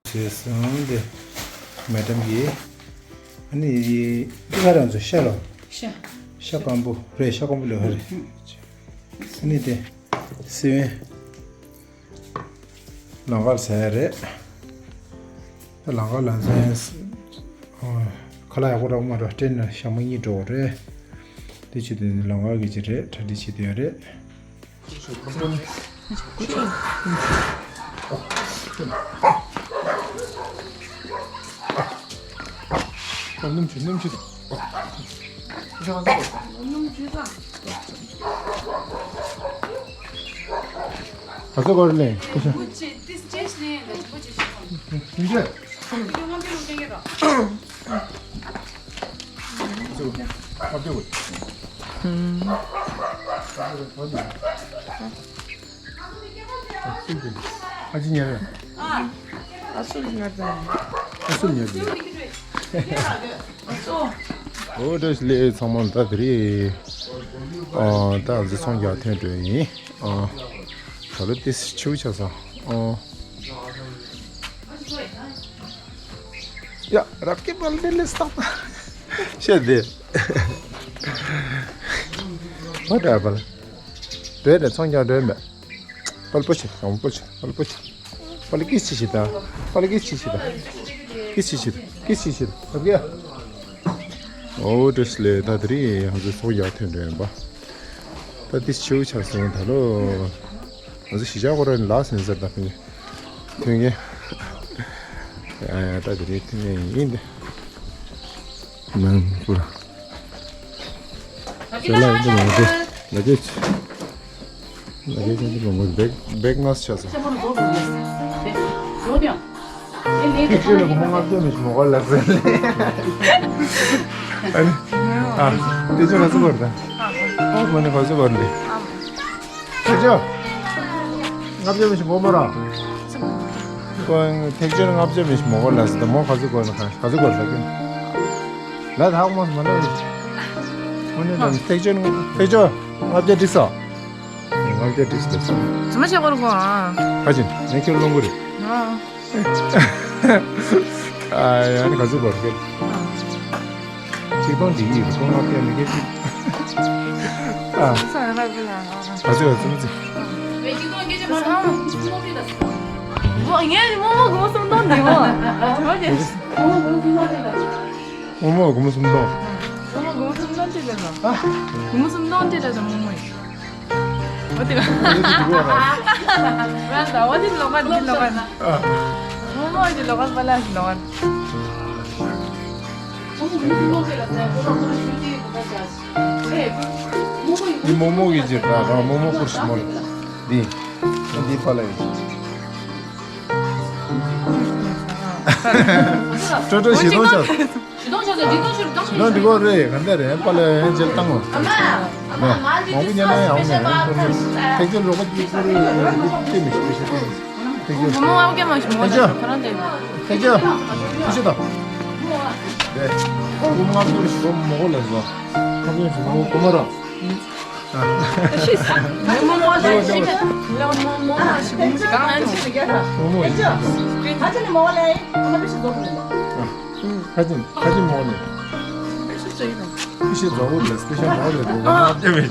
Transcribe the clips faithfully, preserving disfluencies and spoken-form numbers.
བཟོས་སོང་། དེ་མེ་ཌམ་གྱིས། ཨ་ནི་འདི་ག་རང་ཚོ་ཤ་རོ། ཤ། ཤ་སྐམ་པོ་རེད། ཤ་སྐམ་པོ་ལོས་ཧ་རེད། ཨ་ནི་དེ་སི་བན་ལང་ཀར་ཟ་ཡ་རེད། ད་ལང་ཀར་ལ་ཟ་ཡ། ཁ་ལག་ཡག་པོ་རག་མ་རག་སྤྲད་ན་ཞག་མ་གཉིས་འགྲོ་བ་རེད། དེ་བྱེད་དུས་ལང་ཀར་གྱི་ཅི་རེད། གྲ་སྒྲིག་བྱེད་དུ་ཡ་རེད། སྣུམ་ཆུ་སྣུམ་ཆུ། ག་ཚོད་གོ་རེད་ལེ། ཨ་ཅི་ཉེ་རེད། ཨ་སུ་ཉེ་རེད། ཨ་སུ་ཉེ་རེད། འོ་བཀྲ་ཤིས་བདེ་ལེགས་ཚང་མ། ད་དེ་རིང་ཨ་ད་ང་ཚོ་ཚོང་རྒྱག་ཐོན་འགྲོ་ཡིན། ཨ་ད་ལོ་ཏིས་ཆུ་ཆ་ས། ཨ་ཡ་རབ་ཀྱི་པལ་དེ་ལས་སྟག་ཤེས་དེ། ཧོ་ད་པལ་འགྲོ་ནས་ཚོང་རྒྱག་འགྲོ་མེད། པལ་པོ་ཆེ། ཡང་པོ་ཆེ། པལ་པོ་ཆེ། པལ་ཀི་ཆི་ཆི་ད། པལ་ཀི་ཆི་ཆི་ད། ཀི་ཆི་ཆི་ད། ཀི་ཆི་ཆི་ད། ཨོ་ཀེ། ཨོ་བཀྲ་ཤིས་བདེ་ལེགས། ད་དེ་རིང་ང་ཚོ་ཚོང་རྒྱག་ཐོན་འགྲོ་ཡིན་པ། ད་ཏིས་ཆུ་ཆ་སོང་ད་ལོ། ང་ཚོ་གཞིས་ཆགས་ཁོ་ར་ལ་ཟིན་ཟེར་ད་ཕན་ཐོན་མཁན། ཡ་ཡ་ད་དེ་རིང་ཐོན་མཁན་ཡིན་ཏེ། ནང་པུར། ཟེར་ལ་ཡིན་ཏེ་མང་པོ། ལ་ཀེ་ཆི། ལ་ཀེ་ཆི་འདི་མང་པོ་བེག་བེག་ནག་ཆ་ས། ཁྱེད་ཁྱོད་ལ་སྒོར་མོ་ལྔ་བཅུ་མི་ཞིག་མ་དགོས་ལ་ཟེར། ཨ་ནི། ཨ། དེ་ཚོ་ག་ཚོད་དགོས་རེད་ད། ཨོ་མ་ནི་ག་ཚོད་དགོས་རེད། ཐེག་ཆོས། ལྔ་བཅུ་མི་ཞིག་མོ་མོ་ར། ཁོ་ཐེག་ཆོས་ལྔ་བཅུ་མི་ཞིག་མོ་གོ་ལ་ཟེར་ད་མོ་ག་ཚོད་དགོས་ན་ག་ག་ཚོད་དགོས་ཟེར་གི། ལ་ད་ཧོ་མོ་སུ་མ་ན་རེད། ཁོ་ནི་ད་ཐེག་ཆོས་ཐེག་ཆོས་ལྔ་བཅུ་འགྲིག་སོ། ལྔ་བཅུ་འགྲིག་སོང་། ཚང་མ་ཆེ་གོ་རུ་གོ་ཨ། ཁ་ཅིག་ངས་ཁྱོད་སློང་གི་རེད། ཨ། ཨ་ཡ་ནི་ག་ཚོད་བར་སྐད། ཆིག་སྟོང་འདི་ཡིས་སྟོང་ལྔ་བརྒྱ་མི་སྐད་ཅིག་ཨ། ག་ཚོད་ཙམ་ཙི། རྨོ་མོ་སྒོར་མོ་སུམ་སྟོང་འདི་མོ། རྨོ་མོ་སྒོར་མོ་སུམ་སྟོང་འདི་མོ། རྨོ་མོ་སྒོར་མོ་སུམ་སྟོང་། རྨོ་མོ་སྒོར་མོ་སུམ་སྟོང་སྟེར་ལེ་ལ། སྒོར་མོ་སུམ་སྟོང་སྟེར་ལེ་ལ་རྨོ་མོ་ཡིས། འོ་དེ་ག་རེད་འདུག་ར། ར་ད་འོ་དེ་ལོག་པ་འདི་ལོག་པ། ཨ། རྨོ་མོ་གི་ལོག་པ་པ་ལ་ལོག་པ། འདི་རྨོ་མོ་གི་ཅིག་ར་ར་རྨོ་མོ་ཀུར་ཤི་མོ་ལ། འདི། འདི་པ་ལ་ཡིན། སྤྲོ་སྤྲོ་ཞེ་སྡང་ཆགས། ཞེ་སྡང་ཆགས་ཟེར་འདི་གང་ཞིག་སྡང་ཞེ་སྡང་འདི་གོ་རེད། ག་འདྲ་རེད། པ་ལ་ཡང་མཇལ་བཏང་ངོ་། ཨ་མ། མ་མང་པོ་ཉན་ན་ཡང་ངོ་། ཐེག་ཆོས་ལོག་པ་ཅིག་པུ་རུ་ཡོད་འདི་མི་ཤེས་ཤེས། ཐེག་ཆོས། མོ་མོ་ཨ་ཀེ་མ་ཞིག་མོ་ཐེག་ཆོས། ཁོ་རང་དེ། ཐེག་ཆོས། ཐེག་ཆོས་དང་། རེད། ཀུ་མ་ཀུ་རུ་ཞིག་མོ་གོ་ལ་ཟོ། ཁ་ཀེ་ཞིག་མོ་གོ་མ་ར། མོ་མོ་ལ་ཞིག་མོ་ཞིག་གང་ཨན་ཞིག་མོ་མོ་ཡིན། ཁ་ཅིག་ཁ་ཅིག་མོ་ནི། ཁ་ཅིག་ཁ་ཅིག་མོ་ནི། ཕི་ཤི་རྫོགས་འོ་ལས་ཕི་ཤ་མོ་ལས་རྫོགས་འོ་ལས་ཏེ་མེད།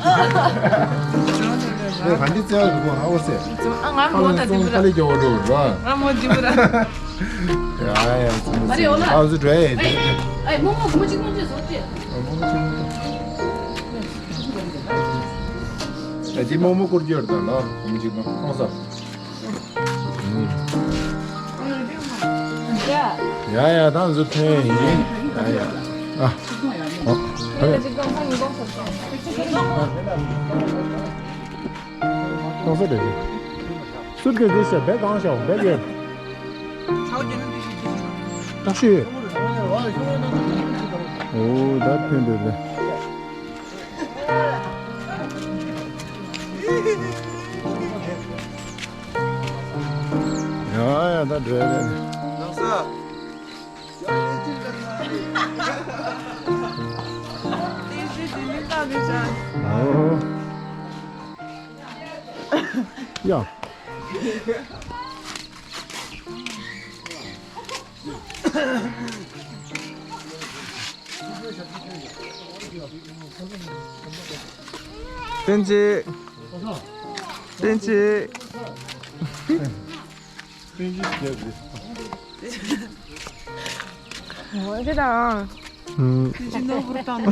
ཁ་ཅིག་ཙེ་བ་རུ་གོ་ཧ་འོ་སེ། ཨ་ང་མོ་ད་དེ་ཁ་ལི་རྒྱ་བོ་འགྲོ་ར། ང་མོ་དེ་བུ་ར། ཡ་ཡ་ཙུ་མོ་ཙི་ཨ་ཙུ་འགྲོ་ཡ་ཡ། ཨེ་མོ་མོ་གོ་མོ་ཅིག་མོ་ཅིག་ཟོ་ཅེ། ཨ་མོ་མོ་ཅིག་མོ་ཅིག་ཨ་ཅི་མོ་མོ་སྐོར་རྒྱུ་ཡོད་ད་ལ་མོ་མོ་ཅིག་མོ་ཁོང་ས། ཡ་ཡ་ད་ང་ཚོ་ཐོན་ཡིན། ཡ་ཡ། ཨ། ཨ། ཨ། ཁོང་ས་རེད། སུར་གྱི་རེད་ཤག་བེ་གང་ཤག་བེ་གེ། ཏག་ཤི། ཨོ་ད་ཕན་འདོད་ལེ། ཡ་ཡ་ད་འདྲེ་རེད། ཨོ། ཡ། བསྟན་ཆེ། བསྟན་ཆེ། བསྟན་ཆེ་ཟེར་ཏེ། འོ་དེ་དང་། ཨུམ། བསྟན་ཆེ་ནོར་བུར་བཏང་།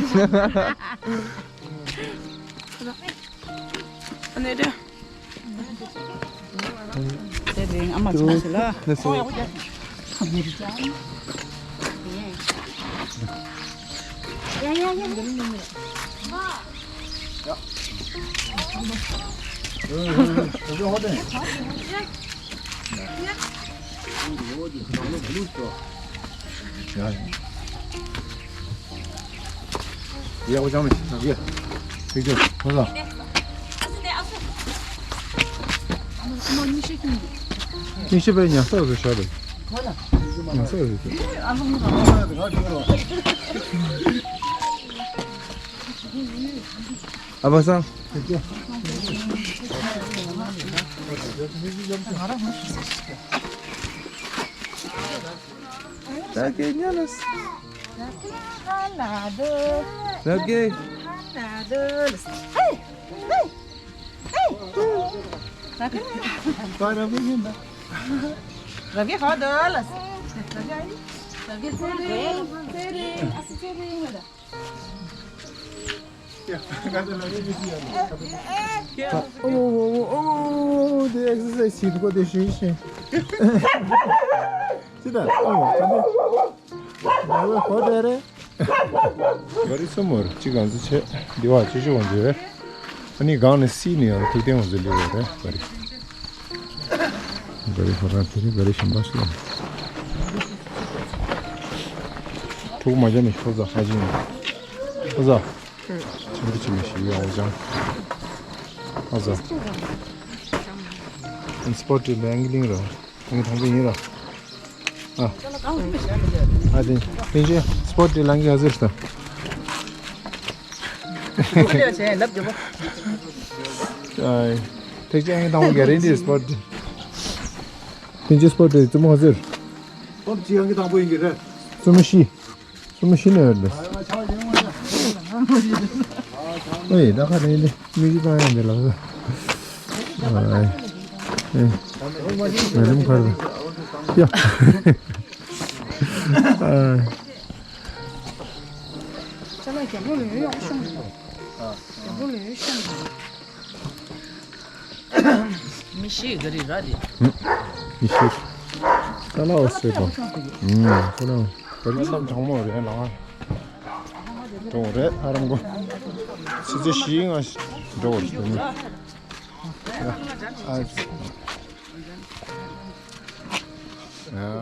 ཨ་ནེ་རེད། དེ་རིང་ཨ་མ་ཆགས་ཤིག་ལ། ལགས་སོ། ཡ་ཡ། ཡ་ཡ། ཡ་ཡ། ཡ་ཡ། ཡ་ཡ། ཡ་ཡ། ཡ་ཡ། ཡ་ཡ། ཉི་ཤུ་པའི་ཉ་ས་བཟོ་ཤ་རེད། ཉ་ས་བཟོ་ཤ། ཨ་ཕ་སང་། ད་གེ་ཉ་ལ། ད་གེ། ད་གེ་ཧ་དོ་ལ། ད་གེ་ཧ་དོ་ལ། ད་གེ་ཨ་ཡི། ད་གེ་ཚེ་རིང་། ཚེ་རིང་། ཨ་སི་ཚེ་རིང་ལ། ཨོ་ཨོ་ཨོ་ཨོ། དེ་ཨེག་སར་སའིཛ་བྱེད་དགོས་དེ་ཞུས་ཤིང་། ཅི་ད་ཨོ་ད་འདི་ད་བའི་ཧོ་དེ་རེད། ག་རེ་སོ་མོར་ཅི་གང་ཚོ་བྱེད་འདི་བ་ཅི་ཅི་འོང་ཚོ་རེད། ཨ་ནི་སྒང་ནས་སྲིད་ནས་ཡང་ཐུག་བསྟན་འོང་ཚོ་ལེ་བ་རེད་ག་རེ། ག་རེ་ཧོ་རང་དེ་རེད་ག་རེ་ཞིམ་པ་ཞིག་ལ། ཐུག་མ་བྱ་མི་ཤོག་ཟ་ཧ་ཅིང་ཧ་ཟ། ཆེན་པོ་ཆེན་པོ་ཞིག་ཡོད་ཨོ་ཅང་། ཨོ་ཙང་། སྤོར་ཊི་ལེན་གི་ལིང་ར། ཨང་དང་པོ་ཡིན་ར། ཨ། ཨ་དེ། དེ་ཅི་སྤོར་ཊི་ལེན་གི་ཨ་ཟེར་ས། ཨ། ཐེག་ཆེན་ཨང་དང་པོ་ག་རེ་འདི་སྤོར་ཊི། དེ་ཅི་སྤོར་ཊི་རྩེད་མོ་ཨ་ཟེར། སྤོར་ཊི་ཨང་དང་པོ་ཡིན་གི་རེད། རྩེད་མོ་ཤི། སུ་མི་ཤི་ནས་ཡོད་རེད། ཨེ་ད་ཁ་ནས་ནི་མི་ཤི་ད་ཡང་འདི་ལ། ཨེ་ཨེ་ང་རིམ་ཁར་ཡ། ཨེ། མི་ཤེས་ག་རེ་ར་དེ། མི་ཤེས། ད་ལ་འོ་སེ་པོ། ཨུམ། ཁོ་རང་ག་རེ་བསམ་གྲང་མོ་རེད་ལ། འགྲོ་རེད་ཨ་རམ་གོ། ཆུ་ཚོད་བཞི་ལྔ་འགྲོ་བར་ཞུ་ནི། ཨ།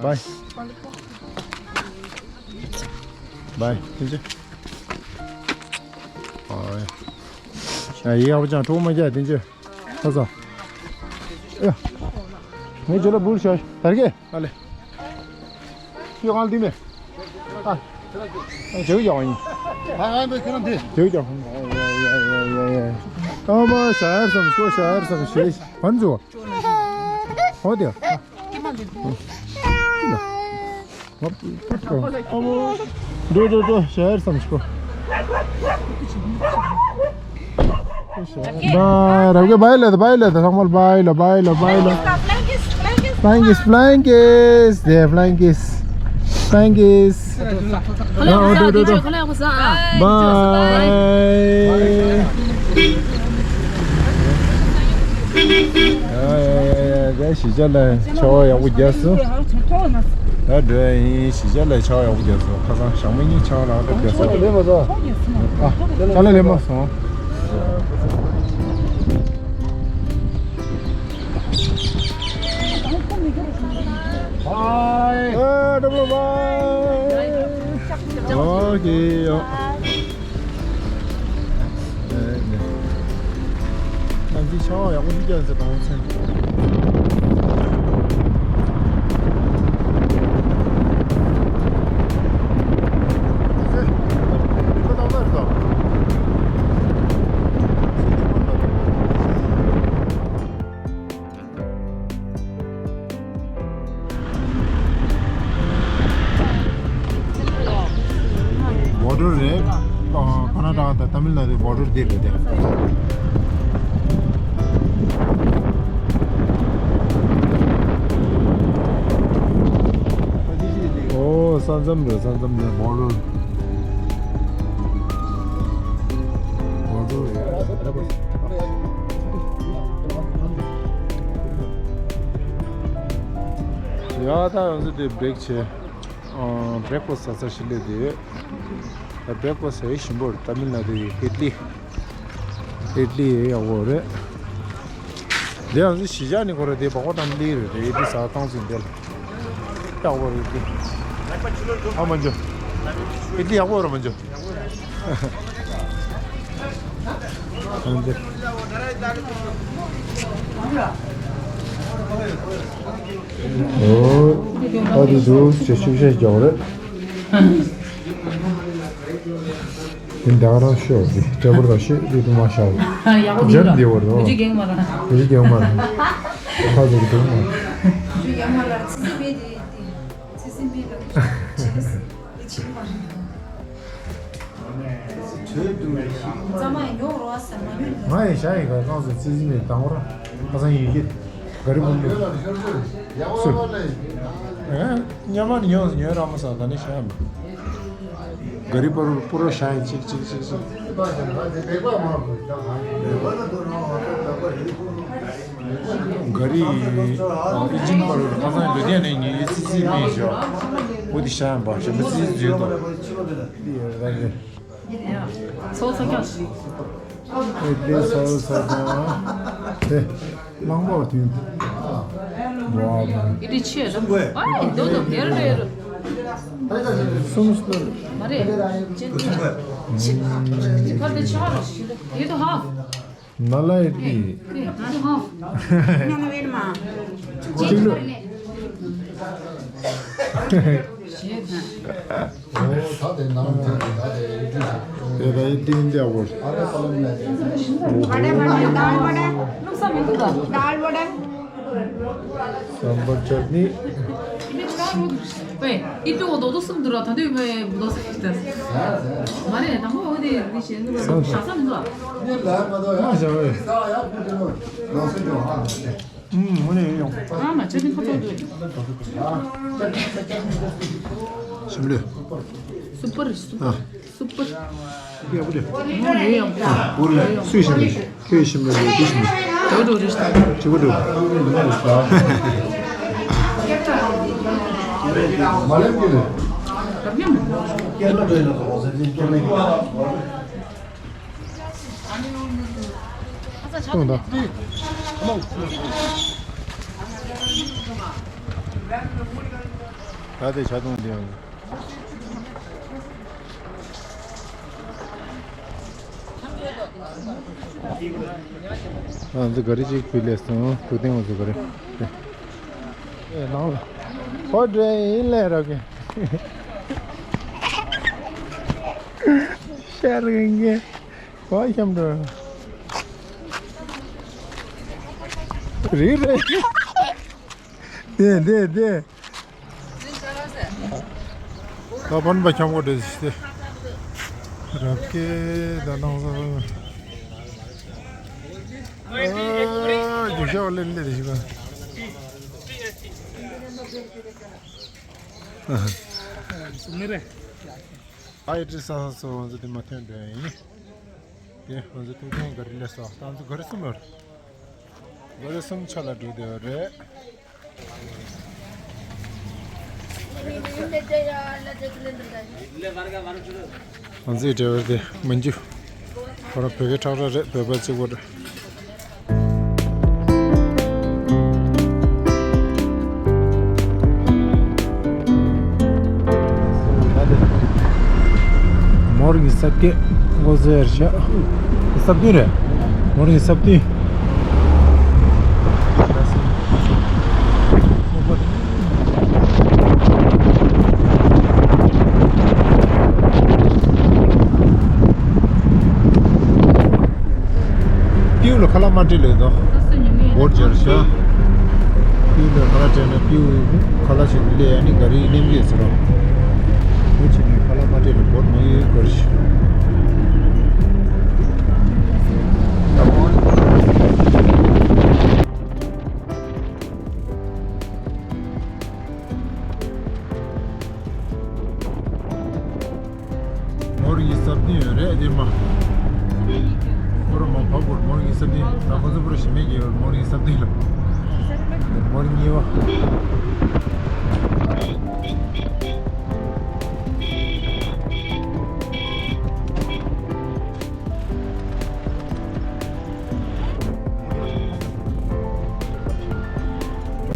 བའི། བའི། ཐེངས་གཅིག་ཨོ། ཡ་ཡི་ཨ་བ་ཅང་གྲོགས་མ་རྒྱག་ཐེངས་གཅིག་ཧ་ས། ཡ། ངས་ཇོ་ལ་འབུལ་ཤོག་དར་གེ་ཨ་ལེ། ཁྱོད་གང་འདི་མེད། ཨ། ཨ། ཇོ་ཡག་ཡིན། ཨ། ཨ། འདི་ཁྱོད་རང་འདི། ཇོ་ཡག་ཨ་མ་ཤར་སམ་ཤོ་ཤར་སམ་ཤེས་ཕན་ཚུ། ཧོ་དེ། ཨ་མོ། འགྲོ་འགྲོ་འགྲོ་ཤར་སམ་ཤོ། Bye. རབ་གེ་bye ལབ་དང་bye ལབ་དང་ཚང་མར་bye ལབ་bye ལབ་bye ལབ། Flying kiss, flying kiss, flying kiss. Flying kiss, flying kiss. Yeah, flying kiss. Flying kiss. ཨོ་འགྲོ་འགྲོ་འགྲོ། Bye. ཡ་ཡ་ཡ་ཡ། གཞིས་ཆགས་ལ་ཆར་པ་ཡག་པོ་བརྒྱབ་སོང་། ད་འགྲོ་ཡ་ཡིན། གཞིས་ཆགས་ལ་ཆར་པ་ཡག་པོ་བརྒྱབ་སོང་། ཁ་སང་ཞག་མ་གཉིས་ཆར་པ་ལངས་ཏེ་བརྒྱབ་སོང་། ཨ། ཅ་ལག་ལེན་མ་སོང་། Bye. ཨ། double bye. Okay. ཨ་ནི། གནམ་གཤིས་ཆར་པ་ཡག་པོ་ཞིག་བརྒྱབ་ཟེར་དང་མཚན། རེད། ཨ། ཀར་ནཱ་ཊ་ཀ་དང་ཏ་མིལ་ནཱ་ཌུའི་བོར་ཌར་འདི་རེད་དེ། ཨོ། ས་མཚམས་རེད། ས་མཚམས་ནས་བོར་ཌར། བོར་ཌར་རེད། ཡ། ད་ང་ཚོ་དེ་བྷེག་བྱས། ཨ། བྷེག་ཕ་སི་ཊི་ཟ་ས་ཞིག་སླེབས་བསྡད་ཡོད། ད་བྷེག་ཕ་སི་ཊི་ཟ་ཡས་ཞིམ་པོ་རེད། ཏ་མིལ་ནཱ་ཌུ་ཡི་ཨིཌ་ལི། ཨིཌ་ལི་ཡག་པོ་རེད། དེ་ཡང་གཞིས་ཆགས་ནས་ཁོ་ར་དེ་སྦག་སྦག་བཏང་སླེབས་རེད། དེ་ཨིཌ་ལི་ཟ་བཏང་ཚུལ་འདི་ལ་ཡག་པོ་རེད་དེ། ཨ་མ་འཇོ། ཨིཌ་ལི་ཡག་པོ་རེད་མ་འཇོ། ཨོ། ཨ་དེ་ཚོ་ཞེ་ཤུགས་ཆེ་རྒྱག་རེད། དེ་འདྲ་རང་ཤོག་དེ་ཊེ་བལ་ག་ཤེས་དེ་དུ་མ་ཤར། ཡག་པོ་འཇམ་འདྲ་བདེ་བོ་རེད། བུ་ཅི་གེང་མ་ར། བུ་ཅི་གེང་མ་ར། ཁ་ཟེར་གི་འདུག་མ། བུ་ཅི་གེང་མ་ར། ཚི་སི་མེད་དེ་དེ། ཚི་སི་མེད་ལ་ཆི་ཟེར་དེ་ཆི་མ་རེད། ང་ཡི་ཤ་ཡི་ག་གང་སོ་ཙི་ཙི་མེད་དང་བོར་ཁ་སང་ཡི་གེ་ག་རི་བུམ་ལུ་སུ། ཨེ། ཉ་མ་ནི་ཉོ་ཉོ་ར་མ་ས་ད་ནི་ཤ་མ། ག་རི་པ་རུ་པུ་རོ་ཤ་ཡི་ཅིག་ཅིག་ཅིག་ཅིག་ག་རི་ཨི་ཇིན་པ་རུ་ཁ་སང་ལུ་དེ་ནས་ཉི་ཡི་ཙི་ཙི་མེད་ཞོ། འོ་དེ་ཤ་མ་ཤ་མ་ཙི་ཙི་འཛུལ་དོ། ཚོ་ཚོ་ཀྱང་ཞིག་ཨེ་དེ་ཚོ་ཚོ་ཀྱང་དེ་གླང་པོ་དུས་ཨི་དེ་ཆེ་ལ་ཨ་ནི་དོ་དོ་དེར་རེ་རུ་སུམ་སྟོན་མ་རེད། ཅི་ཅི་ཅི་ཕར་དེ་ཆ་རུ་ཡེ་དོ་ཧ། ན་ལ་ཡེ་དེ་ཧ་དོ་ཧ། ཉ་ན་བེར་མ་གཅིག་ལུ། ཞེས་ཁ། དེ་ད་ཡི་ཏིང་འདྲ་བོ། བ་ཌེ་བ་ཌེ་ཌཱལ་བ་ཌེ། ལུག་ས་མི་འདུག་ག་ཌཱལ་བ་ཌེ། སམ་བར་ཅ་ནི། ཨེ་ཨི་ཏུ་འོ་དོ་དོ་སུམ་དུ་ར་ད་དུས་མེ་བུ་དོ་སེ་ཏེ། མ་རེད་དང་པོ་འོ་དེ་མི་ཤེས་ནུ་བ་ཤ་ས་མི་འདུག་ག་མ་བྱ་བས། ཨུམ། ངོ་ནས་ཡོང་། ཨ་མ་ཆ་ཅིག་ཁ་ཐོག་ཏུ། ཞིམ་ལོས། སུ་པར་སུ་པར་ཨ། སུ་པར། ཡག་པོ་རེད། ངོ་ནས་ཡོང་། ཨ། སུའི་ཞིམ་ལོས། ཁྱོད་ཞིམ་ལོས་ལོས་དེ་ཞིམ་ལོས། འགྲོ་འགྲོ་རེད་ཤག་གཅིག་པོ་འགྲོ། མ་ལེན་གྱི་རེད། སོང་ད། ད་དེ་ཆ་ཚང་འདི་ཡང་། ང་ཚོ་ག་རེ་ཅིག་ཕུལ་ལས་སོང་། ཐུག་ཐེངས་ང་ཚོ་ག་རེ། ཨེ་ནང་ལ། ཧོ་འདྲེ་ཡིན་ལས་རོགས་གི། ཤར་གི་ངས། ཁོ་ཤམ་འགྲོ། རིག་རེད། དེ་དེ་དེ། ད་པན་པ་འཁྱམ་གོ་དེ་ཞིག་དེ། རབ་ཀེ་ད་ནང་ས། ཨ་རྒྱུ་ཤ་བ་ལེན་ལེ་རེ་ཞིག་ག་མི་རེད། ཨ་ཡི་ཏི་ས་ས་སོ་ང་ཚོ་དེ་མ་ཐོན་འགྲོ་ཡིན། དེ་ང་ཚོ་ཐུག་ཐེངས་ག་རེ་ལས་སོ། ད་ང་ཚོ་ག་རེ་གསུམ་ཡོད་རེད། ག་རེ་གསུམ་ཆ་ལ་འགྲོ་བསྡད་ཡོད་རེད། ང་ཚོའི་ཌ་རའི་ཝར་དེ་མན་ཇུ། ཁོ་རང་བོད་སྐད་ཁྲག་ཁྲག་རེད། བོད་པ་གཅིག་པོ་རེད། མོར་གྱི་སྲབ་སྐད་མགོ་ཟེར་ཤག་སྲབ་དུས་རེད། མོར་གྱི་སྲབ་དུས། ཏིའུ་ལ་ཁ་ལག་མ་སྤྲད་ལེ་དོ། བོར་སྦྱར་ཤག་ཏིའུ་ལ་ཁ་ལག་སྤྲད་ན་ཏིའུ་ཁ་ལག་ཞིག་ལས་ཨ་ནི་ག་རེ་ནེམ་གྱི་ཟེར་རོ། བུ་ཆེ་ནས་ཁ་ལག་མ་སྤྲད་ལ་བོར་མ་ཡོད་གར་ཞིག་མོར་ཡི་སབ་ནི་ཡོད་རེད་དེ་མ། མོར་མ་བབ་གོ་མོར་ཡི་སབ་ནི་ད་ཁོ་ཚོ་པུ་ར་ཞི་མེད་ཀྱི་ཡོད་མོར་ཡི་སབ་ནི་ལ། མོར་ཉི་བ།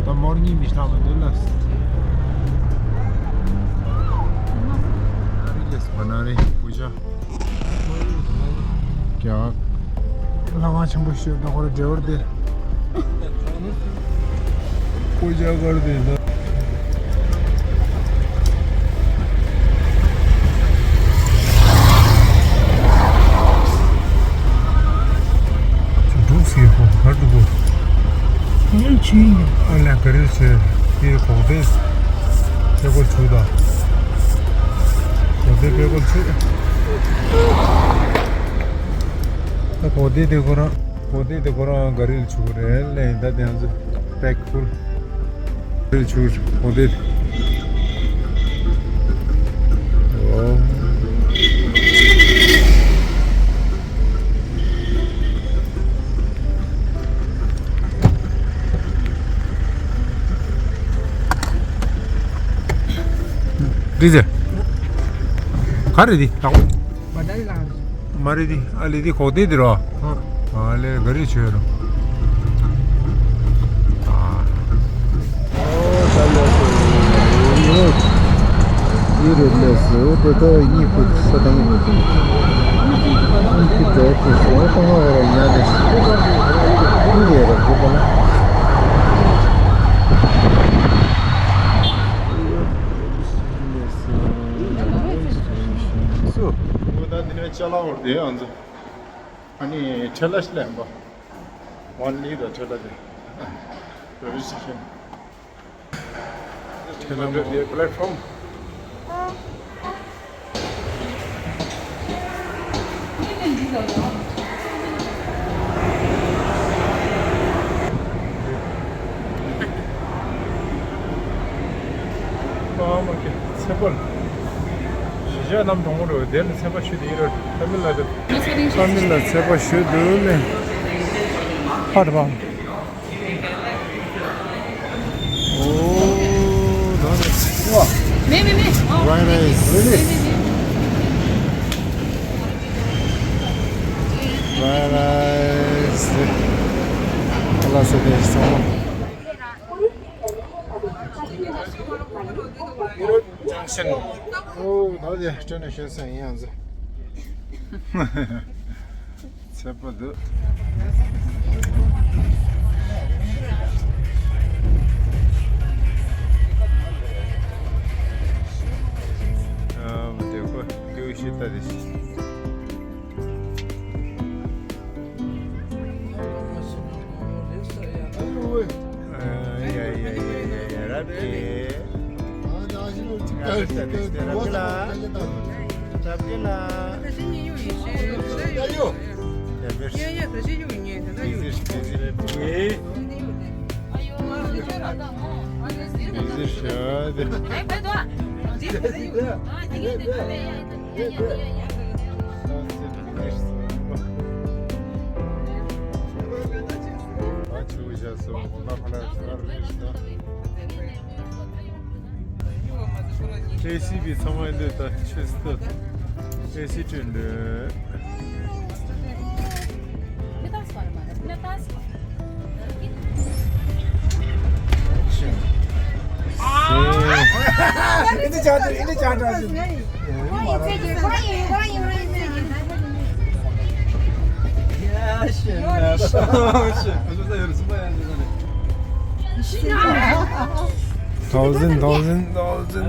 ད་མོར་ཉི་མི་ཤ་མི་འདུག་ལ། ཨ་རི་ལས་སུ་བ་ན་རེ་བུ་ཤ། རྒྱ་ལྷ་ཁང་ཆེན་པོ་ཞིག་ད་ཁོ་ར་འབྲེལ་བར་དེ། བུ་ཤ་གར་དེ་ད། འབྲུག་སི་ཧོ་གར་འདུག་གོ། ག་རེ་བྱུང་ཡིན། ཨ་ལས་ག་རེ་བྱས་དེ་གོག་ཏེ་ཕེ་གོལ་ཆུ་ད། གོག་ཏེ་ཕེ་གོལ་ཆུ། ད་གོག་ཏེ་དེ་ཁོ་རང་གོག་ཏེ་དེ་ཁོ་རང་ག་རེ་ཆུ་རེད་ལས་ད་དེ་ང་ཚོ་པེག་ཕུལ། རེད་ཆུ་འོ་དེ། རེད་ཟེར། ག་རེ་འདི་ལགས། མ་རེད་འདི་ཨ་ལེ་འདི་གོག་ཏེ་འདི་རོ། ཨ་ལེ་ག་རེ་བྱོས་རོ། ཨི་རེད་ལས་སུ་དེ་ཚོ་གཉིད་ཁུག་ས་དང་། གཉིད་ཁུག་ཚོ་ཁུག་སོ་ཏང་བ་ར་ཉ་དེ་ཁུག་ཡོད་ར་ཁུག་པ་ན། སུ། ད་འདི་ནས་ཅ་ལག་བར་དེ་ཨང་ཚོ། ཨ་ནི་ཁྲེ་ལ་ཤི་ལེན་པ། ཝན་ལི་དང་ཁྲེ་ལ་དེ། རེ་ཇི་སི་ཊེ་ཤན། ཁྲེ་ལ་མོ། པེ་ལེ་ཊི་ཕོམ། ཨ་མ་ཀེ་ཚེ་འཕེལ། གཞིས་ཆགས་རྣམ་གྲོང་མོ་རུ་དེ་ལ་ཚེ་འཕེལ་ཤུལ་དེ་ཡིན་རུ་ཐ་མིལ་ལ་དུ། ཐ་མིལ་ལ་ཚེ་འཕེལ་ཤུལ་དུ་ལེན། ཧ་ད་བ། ཨོ། ད་ནི། མེ་མེ་མེ། ཨོ། ཝའི་རའི་སི། མེ་མེ་མེ། ཝའི་རའི་སི། ཨ་ལ་སེ་དེ་སོང་། ཇང་ཤན། ཨོ། ད་དེ་ཁྲེ་ནས་ཤེས་སོང་ཡིན་ཡང་ཟེར། ཚད་པ་འདུག་ཨ་མ་དེ་ཁོ་ཏུའུ་ཤི་ཏ་དེ་ཤི། ཨེ་སི་བི་ཚང་མ་འདི་ད་ཆེ་སྟོད། ཨེ་སི་བྲིས་འདུག Thousand, thousand, thousand.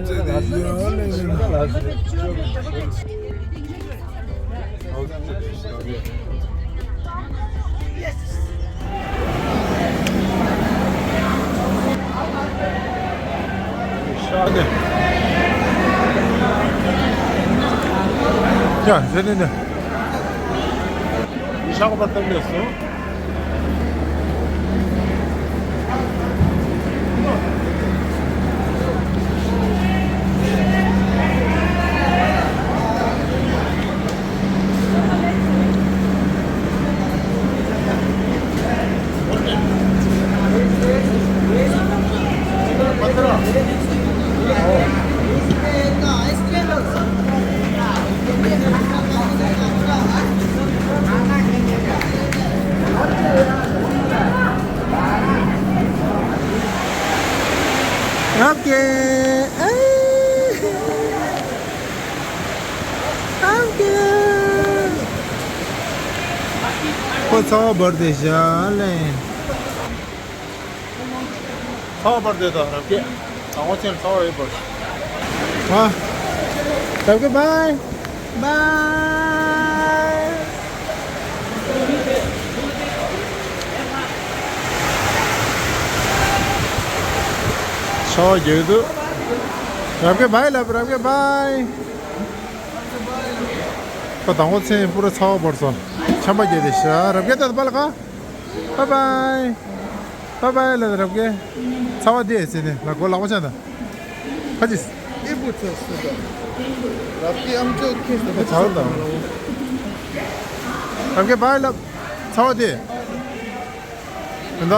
ཡ་ཟེར་ནས་ནས། ཤག་པར་བཏབ་ནས་སོང་། Okay. Okay. ཁོ་ཚ་བ་འབར་ཏེ་བཞག་ལེ། ཚ་བ་འབར་ཏེ་ད་རབ་རྒྱས། དང་པོ་ཚེ་ཚ་བ་ཡོད་པར། ཨ། རབ་རྒྱས་བྷའི། བྷའི། ཚ་བ་རྒྱས་འདུག་རབ་རྒྱས་བྷའི་ལབ། རབ་རྒྱས་བྷའི། ཁོ་དང་པོ་ཚེ་པུ་ར་ཚ་བ་འབར་སོང་། ཆམ་པ་བརྒྱབ་སྟེ་བཞག་རབ་རྒྱས་ད་ད་པ་ལ་ཁ། བྷའི་བྷའི། བྷའི་བྷའི་ལབ་རབ་རྒྱས། ཚ་བ་དེ་ཟེར་ནས་ལ་གོ་ལག་པ་ཆག་ད། ཁ་ཅིས། ཨེ་བུ་ཚ་སུ་ད། རབ་ཀྱི་ཨམ་ཅོག་ཁེ་སུ་ད་ཚ་བ་ད། རབ་རྒྱས་བྷའི་ལབ། ཚ་བ་དེ། ད་ད།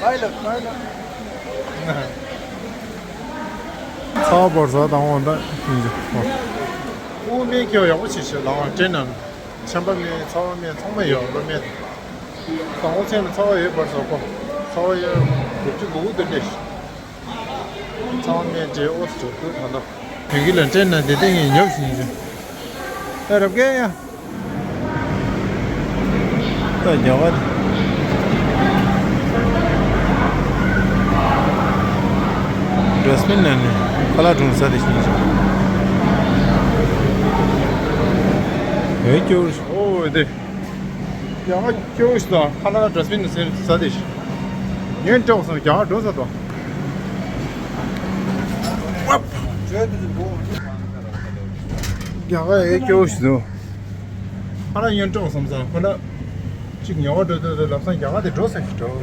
བྷའི་ལབ་བྷའི་ལབ། ཚ་བ་འབར་ས་དང་འོང་ད་ཡིན་ཅིག་ཨོ། ཨུ་སྨན་ཁྱེར་ཡག་པོ་བྱེད་ཤོག་ལག་པ་སྤྲད་ན། ཆམ་པ་སྨན་ཚ་བ་སྨན་ཚང་མ་ཡོད་ལོ་སྨན། དང་པོ་ཚེ་ན་ཚ་བ་ཡོད་པར་བཟོ་གོ་ཚ་བ་ཡོད་དྲུག་ཅུ་དགུ་དགུ་དེ་འདྲས། ཚ་བ་སྨན་འདྲེ་ཨོ་ཙི་འགྲོ་དུས་ད་ལྟ། བོད་ཀྱི་ལ་སྤྲད་ན་དེ་སྟེང་ངས་ཉོབ་ཞིག་ཡིན་ཅིག་ཨེ་རབ་རྒྱས་ཡ། ད་རྒྱ་གར། ཌ་སི་པིན་ནང་ནས་ཁ་ལག་སྒྲུང་ཟ་དེ་ཤིང་ཅིག་ཨེ་སྐྱོར། ཨོ་དེ། རྒྱ་གར་སྐྱོར་ཞིག་དང་ཁ་ལག་ཌ་སི་པིན་ནང་ཟ་དེ་ཤིང་། ཉོན་སྤྲོག་སོང་རྒྱ་གར་འགྲོ་ས་དང་། རྒྱ་གར་ཨེ་སྐྱོར་ཞིག་དང་། ཨ་ལ་ཡོན་ཀྲོག་བསམ་ས་ཁོ་ལ། གཅིག་ཉོ་བ་འགྲོ་དུས་དུས་ལབ་སང་རྒྱ་གར་དེ་འགྲོ་ས་ཞིག་འགྲོ།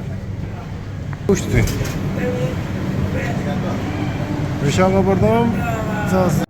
ཨུ་ཤི་དུས། རི་ཤ་ག་བར་དམ། ཚ་སི།